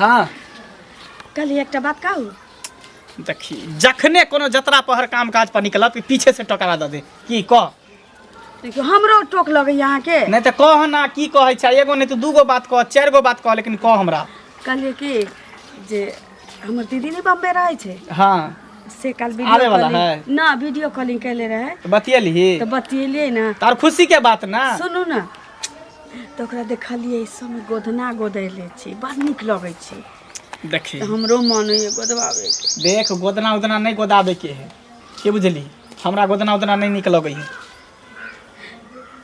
हाँ। कहली एकटा बात कहू। देखी जखने कोनो जतरा पहर काम काज पर निकलब कि पीछे से टकरा दऽ दे की कह। देखियौ हमरो टोक लगैया अहाँके। नहि तऽ कह ना की कहै छै, एगो नहि तऽ दूगो बात कह, चारि गो बात कह, लेकिन कह हमरा। कहलियै कि जे हमर दीदी नहि बम्बे रहै छै। हाँ। से काल वीडियो आबे वाला कॉलिंग है? ना वीडियो कॉलिंग कैले रहे। तऽ बतियेलही? तऽ बतियेलियै ना। तऽ आर खुशी के बात ना। सुनू ना, तऽ ओकरा देखलियै सब गोदना गोदैले छै, बड़ नीक लगै छै। देखी तऽ हमरो मन होइए गोदबाबैके। देख गोदना उदना नहि गोदाबे के है, के बुझली? हमरा गोदना उदना नहि नीक लगै है।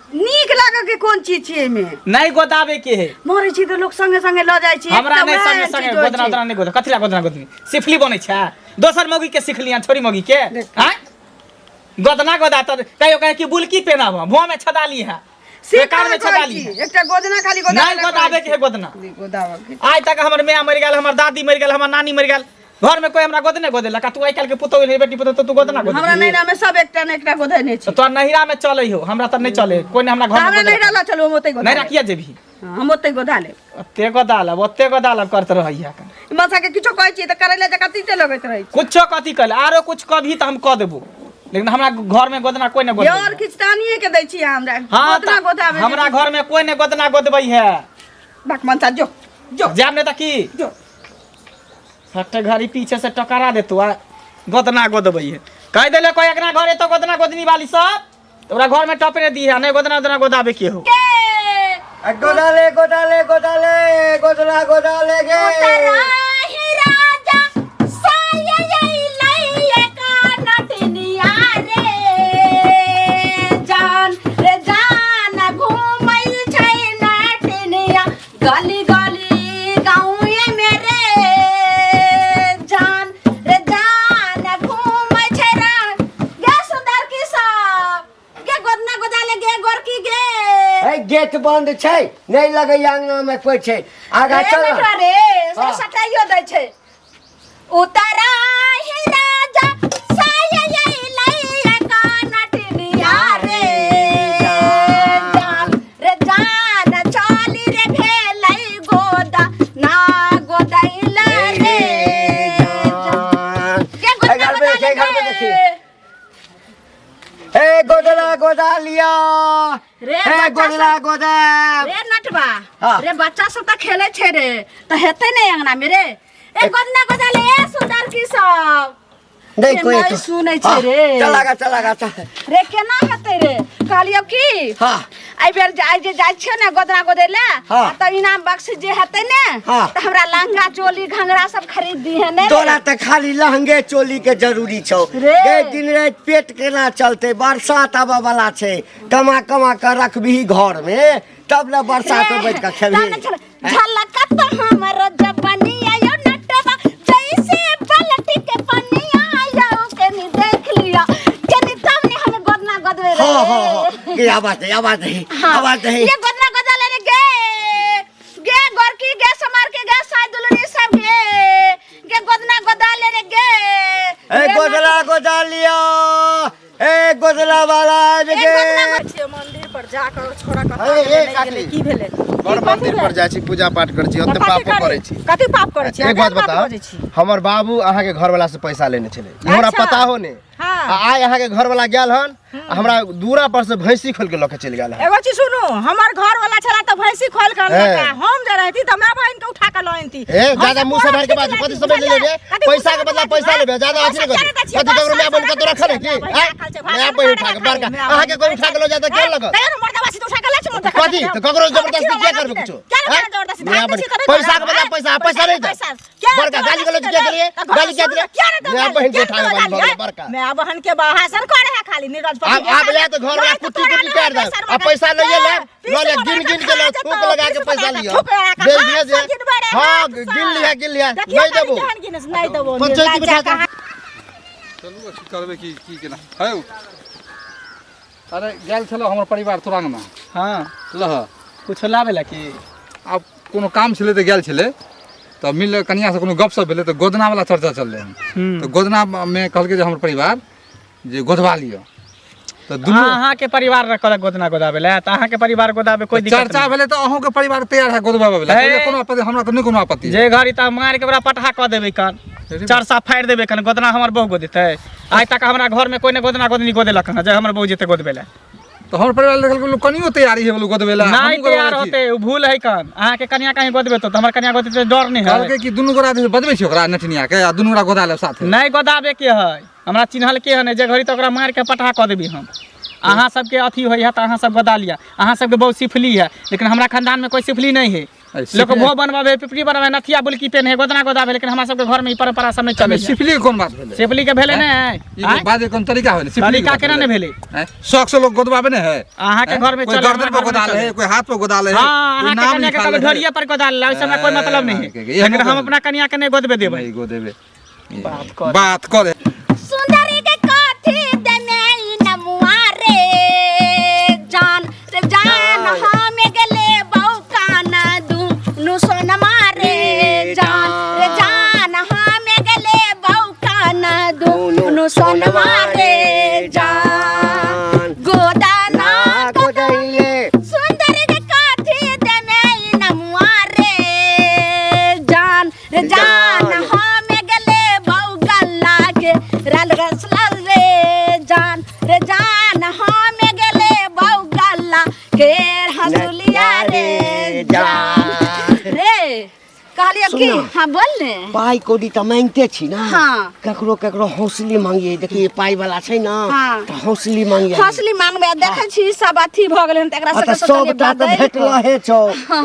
नीक लागऽ के कोन चीज छै एहिमे? नहि गोदाबे के है। मरै छी तऽ लोक संगे संगे लऽ जाइ छै। हमरा एकटा नहि वएह संगे चीज संगे होइ गोदना छै। उदना नहि गोदा। कथी ला गोदना गोदनी? सिफली बनै छै, दोसर मौगी के सिखली छोरी मौगी के। देख। आँय गोदना गोदा तऽ कहियो कहे कि बुलकी पेनाब, मुँह में छदा ली है, से बेकार में कहाँ छदा कहै ली छी? है। एकटा गोदना खाली गोदाबै नहि लए गोदाबे कहै के है गोदना। छी। नहि गोदाबऽ के। आइ तक हमर माय मरि गेल, हमर दादी मरि गेल, हमर नानी मरि गेल, घर में कोई हमरा गोदने गोदेलक, आ तू आइ काल्हि के पुतोह एलही, बेटी पुतोह, तो तू गोदना गोदबही? हमरा नैहरा में सब एकटा ने एकटा गोदने छै। तऽ तोरा नैहरा में चलै हो, हमरा तऽ नहि चले, कोई नहि हमरा घर में हमरा गोदलक। नैहरा लऽ चलू, हम ओतै गोदा नैहरा लेब। किया जेबही? हाँ, हम ओतै गोदा लेब। ओते गोदा लेब, ओते गोदा लेब करत रहैया। मसा के किछो कहै छियै तऽ करैला जकाँ तीते लगैत रहै छै। कुछो कथी कहले, आरो कुछ कभी तऽ हम कऽ देबो, लेकिन हमरा घर में गोदना कोई नहि गोदबै। और किछु तानिए के दै छी हमरा। हाँ, गोदना तऽ गोदाबै हमरा घर में कोई नहि गोदना गोदबै है। बाक मनसा जो जो। जायब नहि तऽ की? जो। हटे घड़ी पीछे से टकरा देतौ आ गोदना गोदबै है। कहि देले कोई अगना घरे तो गोदना गोदनी वाली सब तो ओकरा घर में टपे नहीं दी है, नहीं गोदना गोदना गोदाबे के हो। गोदाले गोदाले गोदाले गोदला गोदाले गे। राजा जान रे जान घूमै छै नटिनिया गली गली गाँवे में रे जान रे जान घूमै छै रा गे सुंदर की सब गे गोदना गोदाले गे गोरकी गे। ए गेट बंद छै, नहीं लगैया अंगना में कोई छै, आगा रे चल। बेटा रे, से हाँ। सटाइयो दै छै। उतरा ही राजा साया लैया का नटनिया रे जान रे जान चाली रे भेलै गोदा ना गोदैला रे जान। गे गोदना ए, घर पे गोदाले देखी, घर पे गे। देखी। ए गोदला गोदा लिया। रे ए बच्चा गोदला सब- गोदा। रे नटवा। हाँ। रे बच्चा सब तऽ खेले छै रे, तऽ हेतै ने अंगना में रे। ए गोदना गोदाले ए सुंदर की सब। नहीं रे, कोई नहीं तो- सुनै छै हाँ, रे। चला गा चला गा चल। रे केना हेतै रे? कहलियौ की हाँ। एहि बेर आइ जे जाइ छियै ने गोदना गोदै लए, हाँ। तऽ इनाम बख्श जे हेतै ने, हाँ। तऽ हमरा लहंगा चोली घंघरा सब खरीद दिहे ने रे। तोरा तऽ खाली लहंगे चोली के जरूरी छौ। रे। गे दिन राति पेट केना चलतै? बरसात आबऽ वाला छै, कमा कमा के रखबिही घर में तब ने बरसात में बैठ के खेबही। झलक तो हमर जबनिया यो नटवा जैसे पलटी के पनिया यो, केनी देख लिया केनी तब ने हम गोदना गोदवे रे। हाँ हाँ हाँ, ये आवाज दे, आवाज दे, हाँ। आवाज दे। ये गोदना गोदा ले रे गे गे गोरकी गे समार के गे साई दुलरी सब गे गे गोदना गोदा ले रे गे। ए गोदला गोदा लिया, ए गोदला वाला आबि ए, गोदना गे। गोद- छियै मंदिर पर जाकर छोड़ा कऽ ए, ए, नहि गेलै, काकी। की भेलै? बड़ मंदिर पर जाइ छी, पूजा पाठ करै छी, ओते कथी पापो करै? करै छी। कथी पाप करै छी? एक बात अहाँ बताओ, बजै छी। हमर बाबू अहाँ के घर वाला से पैसा लेने छलै, ई हमरा अच्छा। पता हो ने। हाँ। आ आइ अहाँ के घर वाला गेल हन आ हमरा दूरा पर से भैंसी खोल के लऽ के चलि गेल हन। एगो चीज सुनू, हमर घर वाला छला तऽ भैंसी खोल के अनलक, हे। हम जे रहती तऽ my बहिन के उठा के लऽ अनती। ए हम ज्यादा तऽ मुंह से कोरा बाहर के खींच बाजू, लेती, कथी समझ लेले रे? कथी पैसा के मुँह बदला से पैसा बाजू, लेबे, ज्यादा अथी पैसा नहि करू। किया नहि दै छियै? कथी ककरो my बहिन के तोरा खले की? my आँय? बहिन my बहिन उठा के बड़का अहाँ के कोई उठा के लऽ जाय तऽ केहन लगत? तैयो ने मर्दावा से उठा के लऽ छै, मुँह देखा कथी देबै। तऽ ककरो हम जबरदस्ती कियो किया लागत करबै नहि। कुछो? किया नहि आँय? करबै जबरदस्ती? My भाग दै बहिन छियै तबे पैसा के करब, बदला आँय? पैसा, पैसा नहि दे। पैसा किया बड़का गाली गलौज किया केलियै? तऽ घर गाली किया सुनू देलियै? ने, किया नहि my देबै? बहिन के किया उठा के नहि बाली भऽ देबै? गेलै बड़का। My बहन के भाषण करे है खाली नीरज आब आब या तऽ घर वाला कुट्टी कुट्टी काटि देब आ पैसा लइए लेब, लऽ ले, गिन गिन के लऽ, थूक लगा के पैसा लिअ। भेज दिअ जे हाँ गिन लिहा, गिन लिहा, नहि देबो। नहीं देबो। पंचायती बैठा दे। चलू अथी करबै की की केना हौ। अरे गेल छलौ हमर परिवार तोरा अंगना। हाँ। लह कुछो लाबे ला की? आब कोनो काम छलै तऽ गेल छलै, तऽ मिललै कनियासँ, कोनो गपशप भेलै तऽ गोदना वाला चर्चा चललै हन। तऽ गोदनामे कहलकै जे हमर परिवार जे गोदवा लिअ। तऽ दुनू अहाँ के परिवार रखल गोदना गोदाबे ला तऽ अहाँ के परिवार गोदाबे कोई दिक्कत चर्चा नहीं। भेलै तऽ अहूँके परिवार तैयार है गोदबाबै ला हे। कोनो आपत्ति हमरा तऽ नहि कोनो आपत्ति जे घड़ी तऽ मारि के ओकरा पटहा कऽ देबै कन अरे चरसा फाड़ि देबै कन गोदना हमर बहु गोदेतै आइ तक हमरा घर में कोई ने गोदना गोदनी गोदेलक हँ जे हमर बहु जेतै गोदबै ला तऽ हमर परिवार देखल लोक कनियो तैयारी है लोग गोदबै ला नहीं हमहूँ गोदबै तैयार छी। होते उ भूल है कन अहाँ के कनिया कहीं गोदबे तो हमर कनिया गोदेतै डर नहीं है कहलकै कि दुनू गोरा जे बजबै छी ओकरा नचनिया के आ दुनू गोरा गोदा लेब साथे नहीं गोदाबे के है हमरा चिन्हल के है नहीं जे घड़ी तो ओकरा मारि के पटहा कऽ देबी हम अहाँ सबके अथी होइ है तऽ अहाँ सब गोदा लिअ अहाँ सबके बहुत सिफली है लेकिन हमरा खानदान में कोई सिफली नहीं है अरे लोग सिफली- भो बनवावे पिपरी बनवावे नथिया बुलकी पेन है गोदना गोदावे लेकिन हमरा सबके घर में ई परंपरा सब नहीं चले है सिफली के कोन बात भेलै सिफली के भेलै नहीं ई आँय? बात कोन तरीका होलै सिफली के तरीका बात केना नहि भेलै? आँय? शौक से लोग गोदबाबे ने है अहाँ के घर में कोई चले, गर्दन हमरा पर घर में गोदा ले चले। है कोई हाथ पर गोदा ले है हाँ कोई अहाँ के नाम कनिया के लिखा कभी ले है। ढोरिये पर गोदा ले ओहिसे हमरा कोई मतलब नहीं है एहनो लेकिन हम कोई- अपना कनिया के नहीं गोदबे देबै नहीं गोदेबे बात करे। बात करे सुंदरी के काथी देने नमुआ रे जान रे जान हम गेले बहु काना दू सोनमा रे जान रे जान हम गेले बहु काना दू सोनमा रे जान गोदाना गोदैले सुंदर के काथी देने नमुआ रे जान रे जान हम गेले बहु गल्ला के रल रसला रे जान रे जान हम गेले बहु गल्ला के हंसुलिया रे जान रे कहलिए की सुन ना। हाँ बोल ने पाइ कौड़ी तऽ मांगिते छी ना हाँ। ककरो ककरो हौसली मांगिए देखिए पाइ वाला छै ना हाँ। तऽ हौसली मांगिए हौसली मांगबे देखै छी सब अथी भऽ गेलै हन तऽ एकरा आ तऽ सबके सोचलियै सबटा तऽ बदलि भेटल कऽ। हे छौ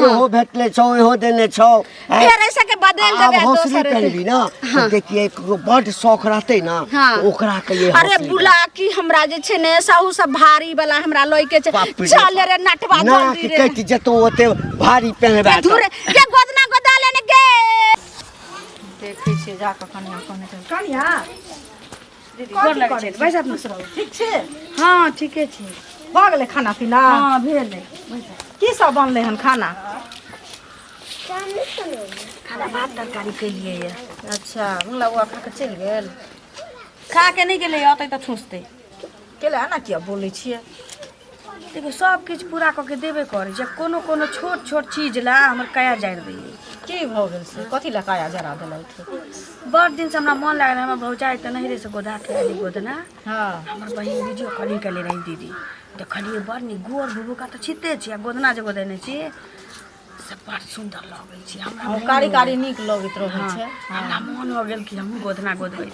इहो भेटले छौ इहो देने छौ आँय? फेर ऐसा के बदलि आब देबै हौसली दोसर करबी ना तऽ देखिए ककरो बड्ड शौक रहतै ना हाँ। तऽ ओकरा कहिए अरे हौसली बुला की हमरा जे छै ने साहू सब भारी वाला हमरा लय के छै बाप रे चल रे नटवा नाक जल्दी रे कटि जेतौ ओते भारी पहिनबा गे धुर गे गोदना गोदा लेने गे देखै छियै जाकऽ कनिया कहने छै कनिया दीदी गोर लगै छै बैसत खुश रहू ठीक छै हँ ठीके छी भऽ गेलै खाना पीना हँ भेलै की सब बनलै हन खाना खाना भात तरकारी केलियै यऽ अच्छा मंगला बौआ खा कऽ चलि गेल खा के नहि गेलै अतै तऽ ठूसतै केला एना किया बोलै छियै देखियौ सब किछु पूरा कऽ के देबे करै छै कोनो कोनो छोट छोट चीज ला हमर काया जारि दैए की भऽ गेल से कथी लए काया जरा देलथि बड़ दिनसँ हमरा मन लागल हमर भौजाइ तऽ नहिरे से गोधा के आयली गोदना हँ हमर बहिन वीडियो कॉलिंग केले रही दीदी देखलियै बड़ नीक गोर भुभुका तऽ छिते छी आ गोदना जे गोदेने छी से बड़ सुन्दर लगै छै हमरा हँ, मोन कारी हो कारी गेल। नीक लगैत रहै हँ, छै हमरा मोन हो गेल कि हमहूँ गोदना गोदबै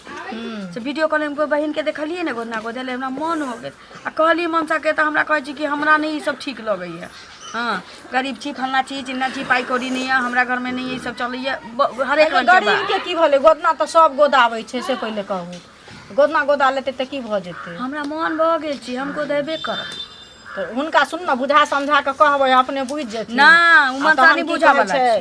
से वीडियो कॉलिंग पर बहिनके देखलियै ने गोदना गोदेले हमरा मोन हो गेल आ कहलियै ममताके तऽ हमरा कहै छै कि हमरा नहि ई सब ठीक लगैए हँ गरीब छी फल्लाँ छी चिल्लाँ छी पाइ कौड़ी नहि यऽ हमरा घरमे नहि ई सब चलैए हरेक रङ्गके गरीब बात के की भेलै गोदना तऽ सब गोदाबै छै से पहिले कहू गोदना गोदा लेतै तऽ की भऽ जेतै हमरा मोन भऽ गेल छी हम गोदेबे करब तऽ हुनका सुन ने बुझा समझा कऽ कहबै अपने बुझि जेथिन ना उ आ मनसा तहन नहि की बुझऽ कहै वाला छै छै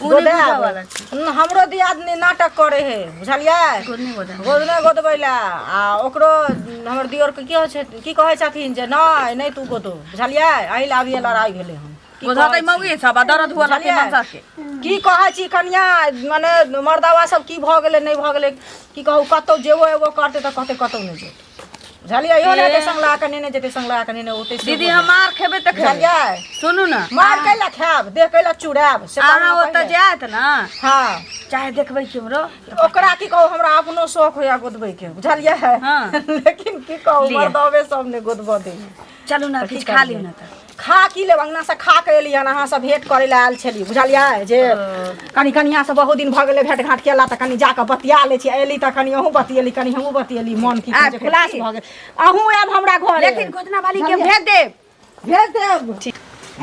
उ नहि बुझऽ वाला छै न, हमरो दियादनी नाटक करे है बुझलियै गोदने गोदने गोदने गोदबै लए आ ओकरो हमर दियोरके की होइ छै की कहै छथिन जे नहि नहि तू गोदो बुझलियै एहि लए अभिये लड़ाइ भेलै हन की गोधतै कहै छी? मौगी सब आ दर्द हुअ लगतै बुझलियै? मनसा के की कहै छी कनिया मने मर्दावा सब की भऽ गेलै नहि भऽ गेलै की कहू कतहु जेबो एबो करतै तऽ कहतै कतहु नहि जेतै बुझलियै इहो नहि हेतै संग लगा कऽ नेने जेतै संग लगा कऽ नेने औतै से दीदी हम मार खेबै तऽ खेबै बुझलियै सुनू ने मार कैला खायब देह कैला चुरायब से कहू अहाँ ने ओतऽ पहिले। जायत ने हँ चाहे देखबै केम्हरो ओकरा की कहू हमरा अपनो शौक होइया गोदबै के बुझलियै हँ। लेकिन की कहू लिअ। मर्दबे सब नहि गोदबऽ दै चलू ने किछु खा लियौ ने तऽ खा की लेब अंगना से खा के एली हन अहाँ सब भेंट करे लए आयल छली बुझलियै जे कनी कनिया से बहुत दिन भऽ गेलै भेंट घाट केला तऽ कनी जाकऽ बतिया लै छी एली तऽ कनी अहूँ बतियेली कनी हमहूँ बतियेली मन की कहै छै खुलास भऽ गेल अहूँ आयब हमरा घर लेकिन गोदना वाली के भेज देब भेज देब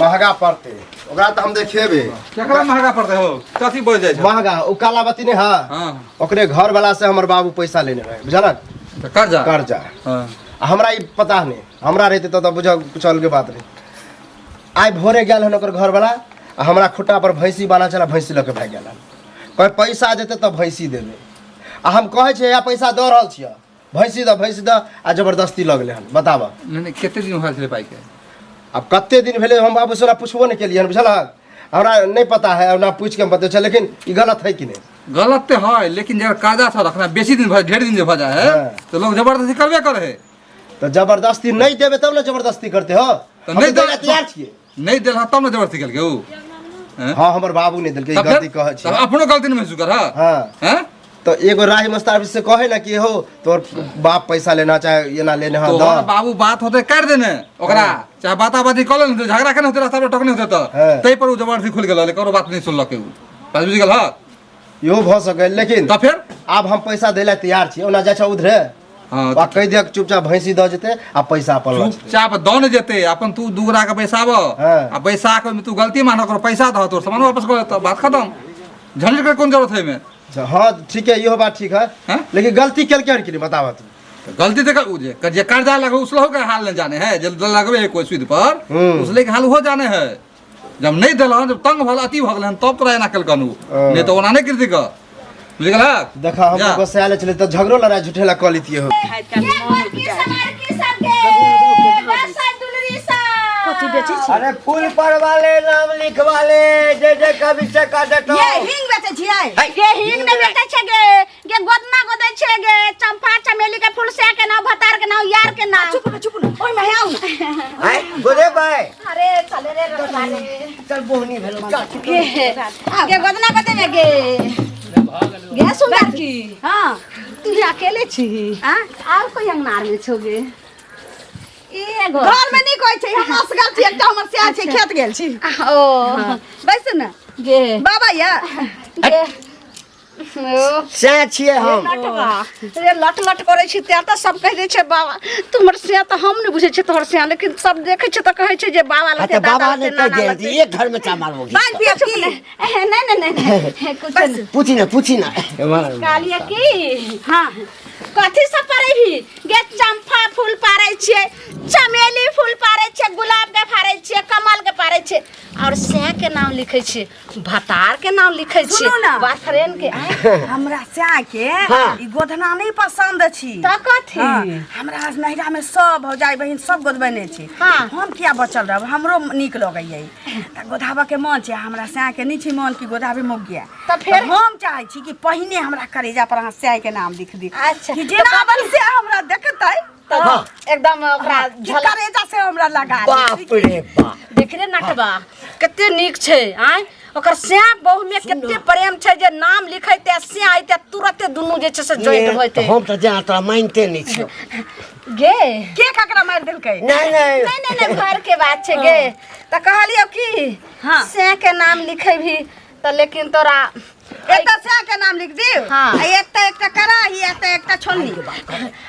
महगा पड़तै ओकरा तऽ हम देखेबे केकरा महगा पड़तै हो कथी बोल जाइ छै महगा ओ कालावती नहि है हँ ओकरे घर वाला से हमर बाबू पैसा लेने रहे बुझलक तऽ कर्जा कर्जा हँ आ हमरा ई पता नहि हमरा रहितै तऽ बुझ कुछ अलगे बात रहै आइ भोरे गेल हन ओकर घरवला आ हमरा खुट्टा पर भैंसी बान्हल छलै भैंसी लऽ के भागि गेल हन कहै पैसा देतै तऽ भैंसी देबै आ हम कहै छियै या पैसा दऽ रहल छियै भैंसी दऽ भैंसी दऽ आ जबरदस्ती लऽ गेलै हन बताबऽ नहि नहि कते दिन भेल छलै पाइके आब कते दिन भेलै हम बाबू से पुछबो नहि केलियै हन बुझलहक हमरा नहि पता है ना पूछि के हम बतबै छियै लेकिन ई गलत है कि नहि गलत तऽ है लेकिन जकर कर्जा छल रखना बेसी दिन भऽ ढेर दिन जे भऽ जाइ है हाँ। तऽ लोग जबरदस्ती करबे करे है तऽ जबरदस्ती नहि देबै तब ने जबरदस्ती करते हो। तऽ हम नहि तऽ दै लए तैयार छियै। नहि देलह तब ने जबरदस्ती केलकै उ, हैं? हँ, हमर बाबू नहि देलकै, ई तब फेर गलती कहै तब छियै। अपनो गलती नहि महसूस कर। हँ। हैं? तऽ एगो राही मस्तार से कहे ना कि हो तोर बाप पैसा लेना चाहे एना लेने हँ। तोहर दऽ बाबू बात होते काटि देने ओकरा, चाहे बाताबाती कऽ लेने, झगड़ा केने होते, रास्ता पर टोकने होते, तऽ ताहि पर ओ जबरदस्ती खुलि गेल, ककरो बात नहि सुनलकै उ। बात बुझि गेल? हँ। इहो भऽ सकै, लेकिन तऽ फेर आब हम पैसा दै लए तैयार छी। ओना जाइ छौ उधरे। हँ। आ कहि दियक चुपचाप भैंसी दऽ जेतै आ पैसा अपन लऽ जेतै। चुपचाप दऽ ने जेतै अपन। तू दू गोरा के बैसाब हँ। आ बैसा के ओहिमे तू गलती मान, ओकर पैसा दह, तोर सामान वापस कर देतौ, बात खत्म। झंझट के कोन जरूरत है एहिमे? अच्छा, हाँ ठीक है, इहो बात ठीक है। हैं? लेकिन गलती केलकै हन कि नहीं, बताबऽ तू। तऽ गलती तऽ उ जे जे कर्जा लगो उसलहो के हाल नहीं जाने है, जे लगबे है कोई सूद पर उसले के हाल उहो जाने है। जब नहीं देलहन, जब तंग भल अति भऽ गेलहन, तब तोरा एना केलकन उ। नहीं तऽ ओना नहीं कृति के, बुझि गेलहक? देखा, हम जा। तो गोसायल छलै तऽ झगड़ो लड़ाई झूठेला कऽ लेतियै हो। खाइत काल गे मन गोरकी उपजाय। सब लड़की सब गे बरसाइत दुलरी सब। कथी बेचै छी? अरे फूल पर वाले नाम लिखवा ले, जे जे कवि से कह देतो। ये हिंग बेचै छियै? गे, हिंग नहि बेचै छै गे। गे, गोदना गोदै छै गे, चंपा चमेली के फूल, से के नाम, भतार के नाम, यार के नाम। चुप न, चुप न, ओहिमे हे आउ न। हैं गोरे भाई। अरे चले रे रखवा ले। चल, बोहनी भेलो, चल। गे गे, गोदना गोदे में गे। गे सुंदर की। हाँ। तू ही अकेले छी? आ? और कोई अंगनार में छो गे? एगो घर में नहीं कोई छै, हम असगर छी। एकटा हमर सियार छै, खेत गेल छी। ओ। बैस न। गे। बाबा या। गे ओ। सएह छियै हम। लटवा रे, लट लट करै छी तें तऽ सब कहि दै छै बाबा तुमर सिया। तऽ हम नहि बुझै छियै तोहर सिया, लेकिन सब देखै छै तऽ कहै छै जे बाबा हाँ लगतै, तऽ दादा बाबा लगतै, ने कहि नाना देल लगतै। एक घर में चामार होगी। पानि पियब की? नहीं नहीं नहीं नहीं, कुछ नहीं। पूछी ना, पूछी ना। कहलियै की, हाँ, कथी सब पारै भी गे? चंपा फूल पारै छियै, चमेली फूल पारै छियै, गुलाब के पारै छियै, कमल के पारै छियै, और सै के नाम लिखै छियै, भतार के नाम लिखै छियै। सुनू ना। बॉयफ्रेंड के आँय? हमरा स्या के हाँ। ई गोधना नहीं पसंद छी। तऽ कथी? हाँ, हमरा नैहरा में सब भौजाई बहिन सब गोदबेने छी। हाँ। हम किया बचल रहब? हमरो नीक लगैया ई। तऽ गोधाबऽ के मन छै। हमरा स्या के नहि छै मन कि गोधाबे मोगिया। तऽ फेर? हम चाहै छी कि पहिने हमरा करेजा पर अहाँ स्या के नाम लिख दी। अच्छा। कि जेना अपन स्या हमरा देखतै तऽ हाँ। एकदम ओकरा कि झलक करेजा से हमरा लगा लेत। बाप रे बाप। देख रे नटवा, कते नीक छै आँय। ओकर स्या बहु में कते प्रेम छै जे नाम लिखैते स्या अइते तुरते दुनू जे छै से ज्वाइंट होइते। हम तऽ जेना तोरा मानिते नहि छियौ। गे। के ककरा मारि देलकै? नहीं नहीं। नहीं नहीं नहीं, घर के बात छै गे। तऽ कहलियौ कि हाँ। स्या के नाम लिखे भी तऽ लेकिन तोरा एकटा स्या के नाम लिख दियौ। हाँ। आ एकटा एकटा कड़ाही, एकटा एकटा छोलनी।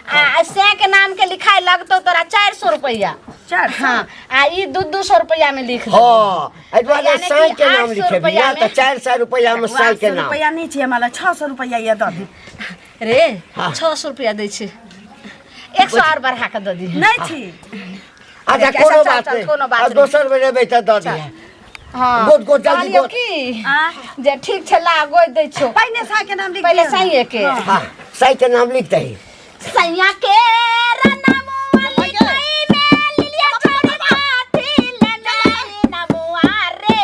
आ स्या के नाम के लिखाइ लगतौ तोरा 400 रुपैआ। 400? हाँ, आ ई 200-200 रुपैआ में लिख देबौ। हाँ, एहि दुआरे यानी कि साई के नाम 800 लिखेबी रुपैआ ना तऽ में। 400 रुपैआ में साई के 800 नाम। रुपैआ नहीं छै हमरा, 600 रुपैआ ये दऽ दे। रे, 600 रुपैआ दै छै, 100 और बढ़ा के दऽ दीहे। नहीं छी। अच्छा। अच्छा, कोनो चल, बात चल, नहीं। कोनो बात आ नहीं। दोसर बेर एबै तऽ दऽ दिहे। हाँ। गोद गोद जल्दी। कहलियौ गोद। की आ? जे ठीक छै, ला गोद दै छौ। पहिने साई के नाम लिख पहिले दियौ। सैये के। हाँ, साई के नाम लिख दही। सैया के रनमुआ लिखै में लिलिया छोड़ी काठी लेने नमुआ रे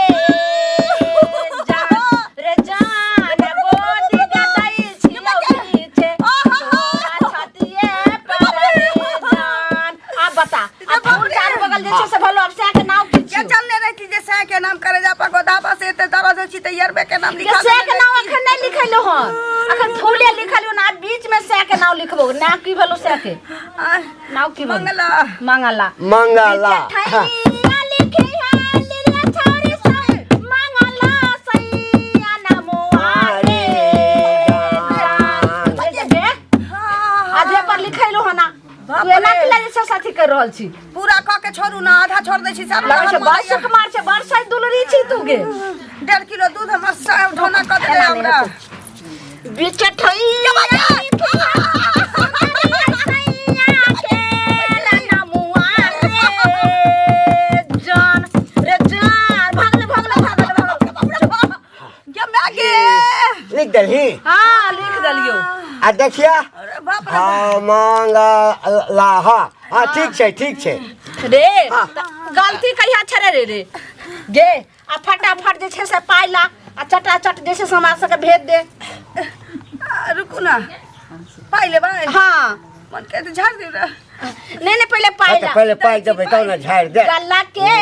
जान रे जान, गोदी के दै छियौ पीछे तोरा छतिए पर रे जान। आब बता, आ फूल चारू बगल जे छै से भलो। आब सैया के नाम की के छियौ? चलने रहती जे साई के नाम करेजा पर गोधाबा से एते दर्द होइ छी तऽ यरबे के नाम के लिखा सैया देने के नाम रहती। अखन नहि लिखैलो हन, अखन फूले लिखलियो ना। बीच में सैया के नाम लिखबो ना। की भेलो सैया के आ, नाम की भेलो? मंगला। मंगला। मंगला। ठैया लिखी है लिलिया छौरी सब मंगला सैया नमुआ रे जान। गे, हाँ, आधे पर लिखैलो हन ना। बाप तू एना रे। की लगे छै साथी कर रहल छी? पूरा कऽ के छोड़ू ना, आधा छोड़ दै छी सारा। लगै छै बड़ सुकुमार छै, बड़ साइ दुलरी छी तू गे। 1.5 किलो दूध हमर सब ढोना कऽ देले हमरा। बीच ठैया लिखी है सैया के नमुआ रे जान रे जान। भागले भागले भागले भागले। गे माय गे। लिख दही। हाँ, लिख देलियौ। आ देखिया। अरे बाप रे। हाँ, मंगला, हाँ हाँ, ठीक छै, ठीक छै। रे, त गलती कहिया छै रे? रे रे गे, आ फटाफट जे छै से पाइ ला आ चटाचट जे छै से हमरा सबके भेज दे। आ, रुकू ना, पाइ लेबै? हाँ। मन के तऽ झाड़ दियौ ने। नहीं नहीं पहले पाई हाँ, तऽ ला पहिले पाइ देबै तब ने झाड़ि दे गला के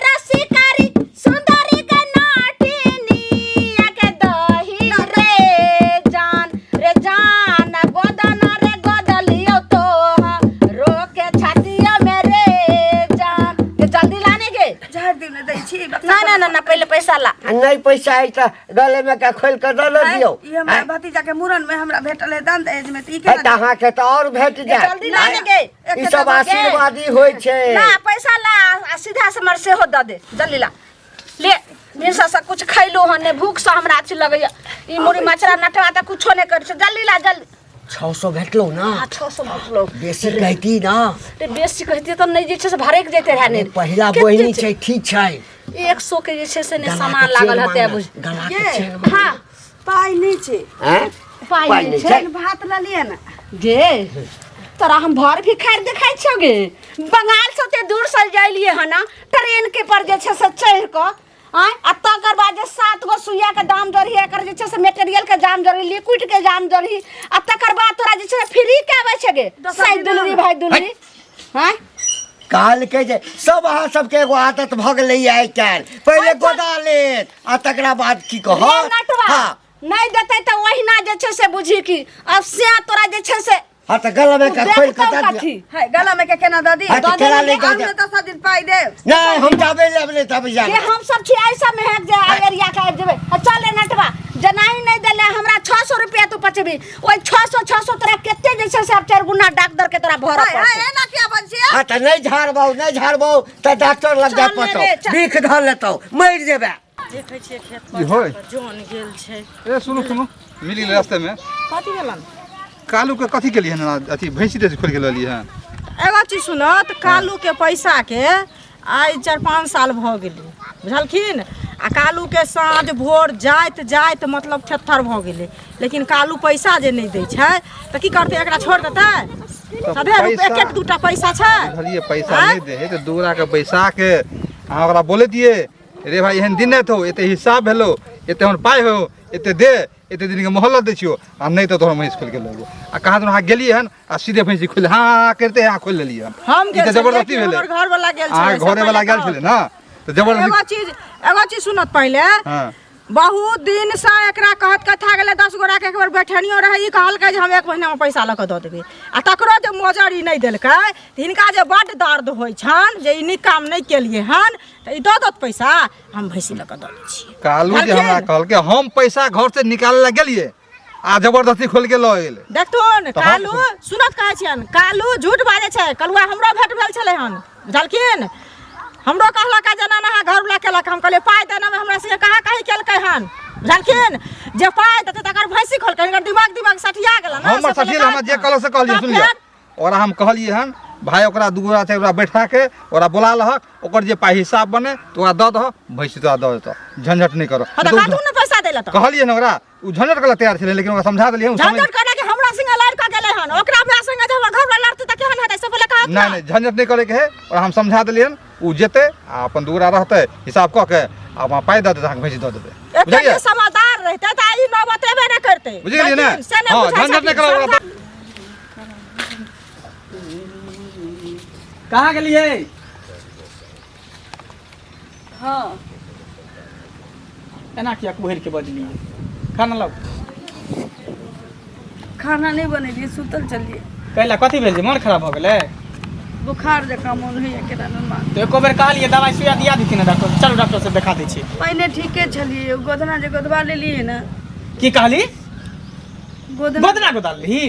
रसिकारी सुंदरी के नाटिनी के दही रे जान रे जान गोदना रे गोदलियो तो रोके छातिया में रे जान ये जल्दी लाने के झाड़ दियो ने दै छी ना ना ना ना पहले पैसा ला आ नहि पैसा अछि तऽ गलेमे के खोलि कऽ दऽ ने दियौ ई हमरा भतीजा के मूड़न में हमरा भेटल है दान दहेज में त ई है केना तऽ अहाँके तऽ आओर भेट जायत जल्दी लाने के ई सब आशीर्वादी होइ छै ला पैसा ला आ सीधा से हमर सेहो दऽ दे जल्दी ला ले भिनसर से कुछ खैलो हन ने भूख से हमरा अथी लगैया ई मुड़ी मचरा नटवा तऽ कुछो नहि करै छै जल्दी ला जल्दी 600 भेटलौ ना आ 600 भेटलो बेसी कहती ना रे बेसी कहतियै तऽ नहि जे छै से भरकि जैते रहए ने पहिला कते बहिनी छै ठीक छै 100 के जे छै से ने गला के सामान चेन लागल हते मांगल, बुझ गला के ये। चेन मांगल। हाँ पाइ नहि छै हैं? पाइ पाइ नहि नहि छै छै भात लऽ लिअ ने गे तोरा हम भर भिखारि देखाइ छियौ गे बंगाल से ओते दूर से जैलियै हन ट्रेन के पर जे छै से चढ़ि कऽ आँय आ तकर बाद जे 7 गो सुइया के दाम जोड़ही एकर जे छै से मेटेरियल के दाम जोड़ही लिक्विड के दाम जोड़ही आ तकर बाद तोरा जे छै से फ्री के आबै छै गे साइ दुलरी भाई दुलरी आँय कहलकै जे सब अहाँ सबके एगो आदत भऽ गेलै आइ काल्हि पहिले गोदा लेत आ तकरा बाद की रे कहत नटवा हँ नहि देतै तऽ ओहिना जे छै से बुझी कि आब से तोरा जे छै से हाँ तऽ गला में का खोल के देखतौ दऽ कथी दिअ है गला में के केना दऽ दी हाँ तऽ केना नहि दऽ हम दिअ ने 10 दिन पाइ देब नहि हम जाबे लेब नहि तब जे जाबे हम सब छी ऐसा में है जे आइ एरिया के आबि जेबै आ चल रे नटवा जेनाही नहि देले हमरा 600 रुपया तू पचबी ओहि 600 600 तोरा कते जे छै से आब 4 गुना डाक दर के तोरा भरऽ हाय हाय पड़तौ एना किया बजै छियै हाँ तऽ नहि झाड़बौ नहि झाड़बौ तऽ डॉक्टर लग जाय चल रे, पड़तौ चल। बिख धऽ लेतौ मरि जेबै देखै छियै खेत की होय? पर जन गेल छै ए सुनू सुनू मिल गेलै रास्ते में कथी भेलन कालू के कथी केलियै हन अथी भैंसी दे खोल के लऽ लियै हन एगो चीज सुनऽ तऽ कालूके पैसाके आइ 4-5 साल भऽ गेलै बुझलखिन आ कालूके साँझ भोर जाइत जाइत मतलब थेत्थर भऽ गेलै लेकिन कालू पैसा जे नहि दै छै तऽ की करतै एकरा छोड़ि देतै सधे रुपया एक एक दूटा पैसा छै बुझलियै पैसा नहि दे है तऽ दूरा के बैसा के अहाँ ओकरा बोले दियै रे भाई एहन दिन नहि थौ एते हिसाब भेलो एते हमर पाइ हो एते दे एते दिन के मोहल्लत दै छियो आ नहि तऽ तोहर महींस खोलि के लऽ लेबो आ कहाँ दून अहाँ गेलियै हन आ सीधे भैंसी खोलि हाँ हाँ करिते अहाँ खोलि लेलियै हन हम ई गेल तऽ छलियै जबरदस्ती कि भेलै हमर घरवला गेल अहाँ छलै से घरेवला पहिले गेल कहू। छलै ने तऽ जबरदस्ती एगो चीज एगो चीज सुनत पहिले हाँ बहुत दिन से एकरा कहत कथा गेलै 10 गोरा के एक बेर बैठनियो रहै ई कहलकै जे हम 1 महीना में पैसा लऽ कऽ दऽ देबै आ तकरो जे मोजर ई नहि देलकै तऽ हिनका जे बड्ड दर्द होइ छनि जे ई नीक काम नहि केलियै हन तऽ ई दऽ दत पैसा हम भैंसी लऽ कऽ दऽ दै छियै कालू जे हमरा कहलखिन? कहलकै हम पैसा घर से निकाले ला गेलियै आ जबरदस्ती खोल के लऽ गेलै देखथुन तऽ हम कालू सुनत कहै छियनि कालू झूठ बाजै छै कलुआ हमरो भेट भेल छलै हन बुझलखिन हमरो कहलक जेना अहाँ घरवला केलक हम कहलियै पाइ देना में हमरा संगे कहाँ कहीं केलकै हन बुझलखिन जे पाइ देतै तकर भैंसी खोलकै हिनकर दिमाग दिमाग सठिया गेलन ने, हमर से सठियल हमरा जे कहलक से कहलियै तऽ सुन लिअ फेर ओकरा हम कहलियै हन भाय ओकरा दू गोरा चारि गोरा बैठा के ओकरा बोला लहक ओकर जे पाइ हिसाब बने तऽ ओकरा दऽ दहक भैंसी तोरा दऽ देतऽ झंझट नहि करऽ हाँ तऽ काटू ने पैसा दै लए तऽ कहलियै हन ओकरा ओ झंझट करऽ तैयार छलै लेकिन ओकरा समझा देलियै हन, ओ समझ झंझट करना कि हमरा संगे लड़ कऽ गेलै हन ओकरा भाय संगे जे हमर घरवला लड़तै तऽ केहन हेतै से पहिले कहत नहि नहि झंझट नहि करैके है ओकरा हम समझा देलियै हन ओ जेतै आ अपन दू गोरा रहतै हिसाब कऽ के आ अपन पाइ दऽ देतै अहाँके भैंसी दऽ देबै एते बुझलियै जे समझदार रहितै तऽ ई नौबत एबे नहि करतै बुझि गेलियै ने लेकिन से नहि हँ बुझै झंझट नहि छथिन, करऽ ओकरा समझा- कहाँ गेलियै हाँ एना किया कुहरि के बजलियै खाना लाउ खाना नहि बनेलियै सुतल चलियै कैला कथी भेल जे मन खराब भऽ गेलै बुखार जकाँ मोन होइए केना नुनमा तऽ एको बेर कहलियै दवाइ सुइया दिया देथिन ने डॉक्टर चलू डॉक्टर से देखा दै छी पहिने ठीके छलियै गोदना जे गोदबा लेलियै ने की कहली गोदना गोदना गोदा लेलही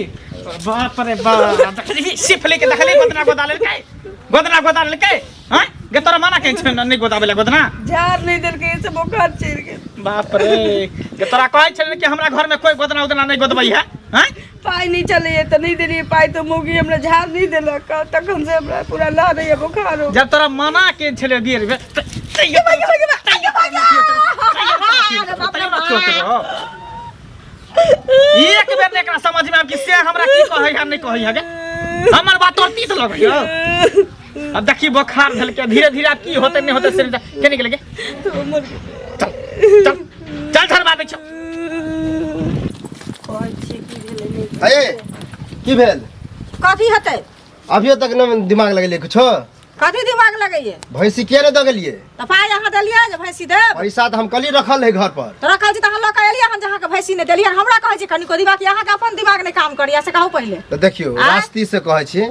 बाप रे बाप देखली सिफली के देखली गोदना गोदा लेलकै गोदना गोदा लेलकै हैं गे तोरा मना के छै नहि गोदाबै ला गोदना झाड़ नहि देलकै से बोखार चढ़ि गेल बाप रे गे तोरा कहै छलै कि हमरा घर में कोई गोदना उदना नहि गोदबै है हैं पाइ नहि चलैए तऽ नहि देलियै पाइ तऽ मौगी हमरा झाड़ नहि देलक तखन से हमरा पूरा लहरैए बोखार हो जब तोरा मना के छलै बेर बेर तैयो एक बेर ने एकरा समझ में आब कि से हमरा की कहै है नहि कहै है गे हमर बात तोर तीत लगै है अब देखी बोखार भेलकै धीरे धीरे आब की होतै नहि होतै से नहि के निकल गे चल चल चल झरबा दै छौ अये की भेल कथी हेतै अभियो तक न दिमाग लगेलिए कुछो? कथी दिमाग लगैये? भैंसी किया नहीं दऽ गेलिए? तऽ पाइ अहाँ देलियै जे भैंसी देब? पैसा तऽ हम कली रखल है घर पर। तऽ रखल छी तऽ अहाँ लऽ कऽ एलियै हन जे अहाँके भैंसी नहि देलियै। हमरा कहै छी कनिको दिमाग, कि अहाँके अपन दिमाग नहि काम करैया से कहू पहिले। तऽ देखियौ रास्ती से कहै छी,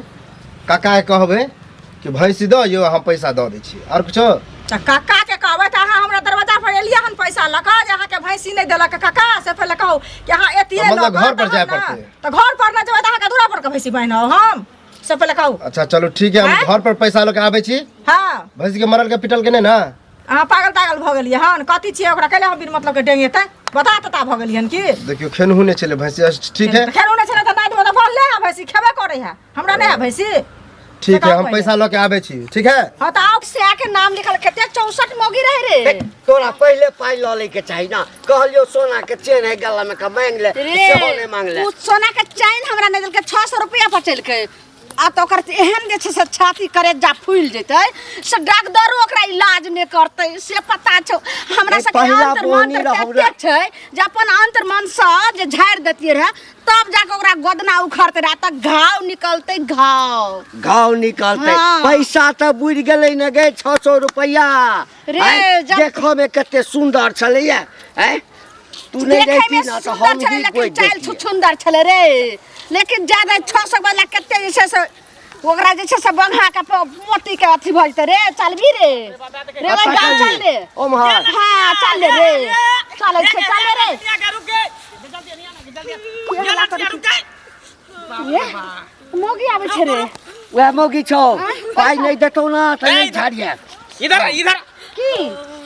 काका के कहबै कि भैंसी दऽ यौ, हम पैसा दऽ दै छी। आओर कुछो? तऽ काका के कहबै तऽ अहाँ हमरा दरवाजा पर एलियै हन पैसा लऽ कऽ जे अहाँके भैंसी नहि देलक काका, से पहिले कहू कि अहाँ एतियै तऽ मतलब लऽ कऽ घर पर तहन जाय ने। पड़तै। तऽ घर पर नहि जेबै तऽ अहाँके दूरा पर के भैंसी बान्हि हम, से पहिले कहू। अच्छा चलू ठीक है, हम आँय? घर पर पैसा लऽ के आबै छी। हाँ। भैंसी के मरल के पिटल के नहि ने? अहाँ पागल तागल भऽ गेलियै हन? कथी छियै ओकरा कैले हम बिन मतलब के डेंगेतै? बता तता भऽ गेलियै हन की? देखियौ खेनहु नहि छलै भैंसी। अच्छा, ठीक है। खेनहु नहि छलै तऽ नाइट में तऽ बनले है भैंसी, खेबे करै है। हमरा नहि है भैंसी। ठीक है, हम पहिले। पैसा लऽ के आबै छी। ठीक है। हाँ तऽ आओ। से के नाम लिखल कते 64 मौगी रहे रे। तोरा पहिले पाइ लऽ लैके चाही ना। कहलियो सोना के चेन है गला में का मांग ले, रे सेहो नहि मांगले। उ सोना के चैन हमरा नहि देलकै, 600 रुपया बचेलकै। आ तऽ ओकर एहन जे छै से छाती करेजा फूलि जेतै से डॉक्टरो ओकरा इलाज नहि करतै, से पता छौ। हमरा ए, सबके पहिला अंतर बोनी मंत्र रहौ रे। ततेक छै जे अपन अंतर मन से जे झाड़ि देतियै रहे तब जाके ओकरा गोदना उखड़तै रहे, तऽ घाव निकलतै, घाव घाव निकलतै। हाँ। पैसा तऽ बुड़ि गेलै ने गे, 600 रुपैआ। रे, आँय, जब- देखऽ में कते सुन्दर छलैया। आँय, तू नहि देखै रहिती में ना तऽ सुन्दर हम छलै ही लेकिन गोदि चालि दैतियै। छुछुन्दर छलै रे, लेकिन ज्यादा 600 बला कते जे छै से ओकरा जे छै से बंघा के मोटी के अथी भऽ जेतै रे। चलबी रे रे, अच्छा, ओहि गाँव चल रे ओम्हर। हाँ चल रे, चलै छै, चल रे। मौगी आबै छै रे। वएह मौगी छौ, पाइ नहि देतौ ना तऽ नहि झाड़िए। इधर आ, इधर की?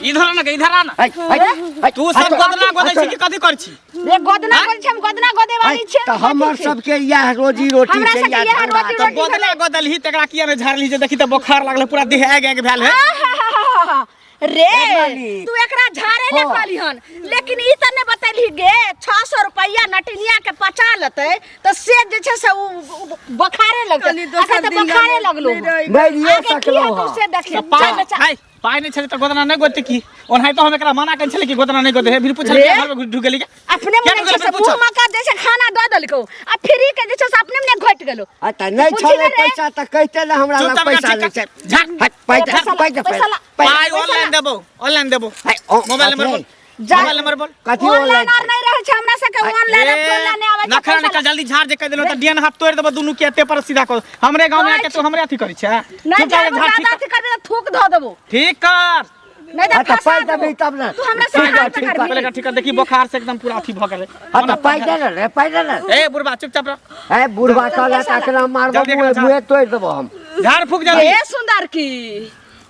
इधर आ ना, इधर आ ना। है, है, है, तू सब है, गोदना गोदै छी है, कि कथी करै छी? रे गोदना गोदै छी, हम गोदना गोदै वाली है, छियै। तऽ हमर सबके इएह रोजी रोटी हमरा छै, सबके इएह इएह धंधा रोजी छै। रोटी। गोदना गोदलही तकरा किया नहि झाड़लही जे देखी तऽ बोखार लागल पूरा देह आगि आगि भेल है। आहाहाहा। रे मालिक। तू एकरा झाड़े ले हाँ। कहली हन, लेकिन ई तऽ नहि बतेलही गे 600 रुपैआ नटिनिया के पचा लेतै तऽ से जे छै से उ उ बोखारे लगतै। कनी दोसर अखन तऽ दिन बोखारे लए लगलो नहि रहि मरिए आगे की सकलौ हेतौ हँ। से देखी। तऽ पाइ चल बच्चा। हाय, पाइ नहि छलै तऽ गोदना नहि गोदतै की? ओनाहितो हम एकरा मना केने छलै कि गोदना नहि गोदे हे, फिर पूछल रे? घर में ढुक गेली के? अपने किया मने ढुकल छै से फिर पूछल? मुँह में के जे छै खाना दऽ देलकौ आ फ्री के जे छै से अपने मने घटि गेलौ। आ तऽ नहि पूछी छलै ने रे। पैसा तऽ कहिते ने हमरा लग चुपचाप पैसा ठीक नहि छै। कर। झा। हट, पाइ दे, पैसा ला, पाइ दे, पैसा ला। पाइ पाइ ऑनलाइन देबो, ऑनलाइन देबो। है, ओ, मोबाइल नंबर कथी बोल, जा। मोबाइल नंबर बोल। कथी ऑनलाइन ऑनलाइन आर नहि रहै छै हमरा सबके, ऑनलाइन आ ऑनलाइन नहि आबै छै। नखरा पैसा निकल, जल्दी झाड़ जे कहि देलहुँ तऽ डियन हाथ तोड़ि देबो दुनू के, एते पर सीधा कर। हमरे गाँव में आके तू हमरे अथी करै छै? नहि चुपचाप झाड़बो, झाड़ ठीक ज्यादा कर। अथी करबी तऽ थूक धऽ देबो। ठीक कर। नहीं हाँ, तो तऽ फंसा पाइ देबो। देबही तब ने। तू हमरा से ठीक हाथ है, ठीक पकड़बी। पहिले ठीक कर, देखी बोखार से एकदम पूरा अथी भऽ गेलै। हाँ तऽ पाइ दे ने रे, पाइ दे ने। ए बुढ़बा चुपचाप रह। ए बुढ़बा कहला तऽ अखना मारबो, जल्दी मुँहे एकरा मुँहे तोड़ि देबो हम। झाड़ फूक जल्दी। ए सुंदर की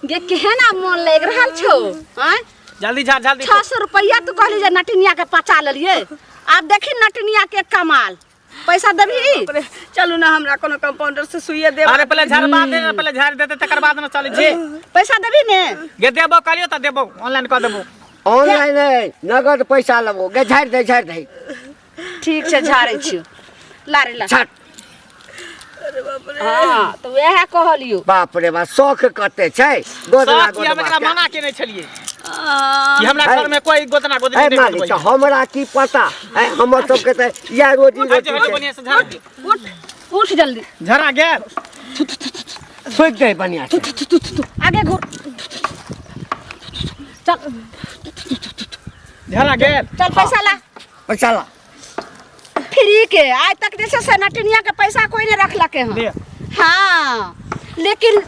गे केहन आ मोन लागि रहल छौ? आँय जल्दी झाड़, जल्दी। 600 रुपैआ तू कहली जे नटिनिया के पचा लेलियै, आब देखी नटिनिया के कमाल। पैसा देबही? बाप रे, चलू ना हमरा कोनो कंपाउंडर से सुइए देब। अरे पहिले झाड़बा दे ने, पहिले झाड़ देते तकर बाद ने चलै छी। पैसा देबही ने? गे देबो कहलियो तऽ देबो, ऑनलाइन कऽ देबो। ऑनलाइन नहि, नगद पैसा लेबो। गे झाड़ि दे, झाड़ि दे। ठीक छै झाड़ै छियौ, ला रे ला। झाड़। हाँ तऽ वएह कहलियौ। बाप रे बाप, शौख कते छै गोदना शौख की, हम एकरा गोदबा मना केने छलियै कि हमरा है। घर में कोई गोदना गोदनी ए नहि मालिक गोदबै। तऽ हमरा की पता? ए हमर सबके तऽ इएह रोजी हट रोटी जो, हट जो, छै। बढ़िआँ से झाड़ दे। उठ उठ जल्दी। झड़ा गेल। सुति दे बढ़िआँ से। आगे घुर चल। झड़ा गेल। चल पैसा ला। पैसा ला। फ्री के आज तक जे छै से नटिनिया के पैसा कोई नहीं रखलके हन। ले। हाँ लेकिन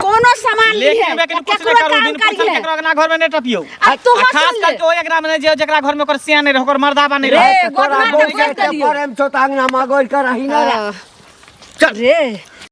कोनो सामान लेकिन लिहे लेकिन कुछ केकरो नहीं करू, काम बिन पूछल करिहे। केकरो अंगना घर में नहीं टपियो। आ तू आ खास सुन ले। करके ओहि अंगना में नहीं जे जकरा घर में ओकर सिया नहीं रहे, ओकर मर्दाबा नहीं रे, रहे। तोरा गोदना बोल के के गोद देलियौ। प्रेम छौ तऽ अंगना में गोल कर रही ना रे। चल रे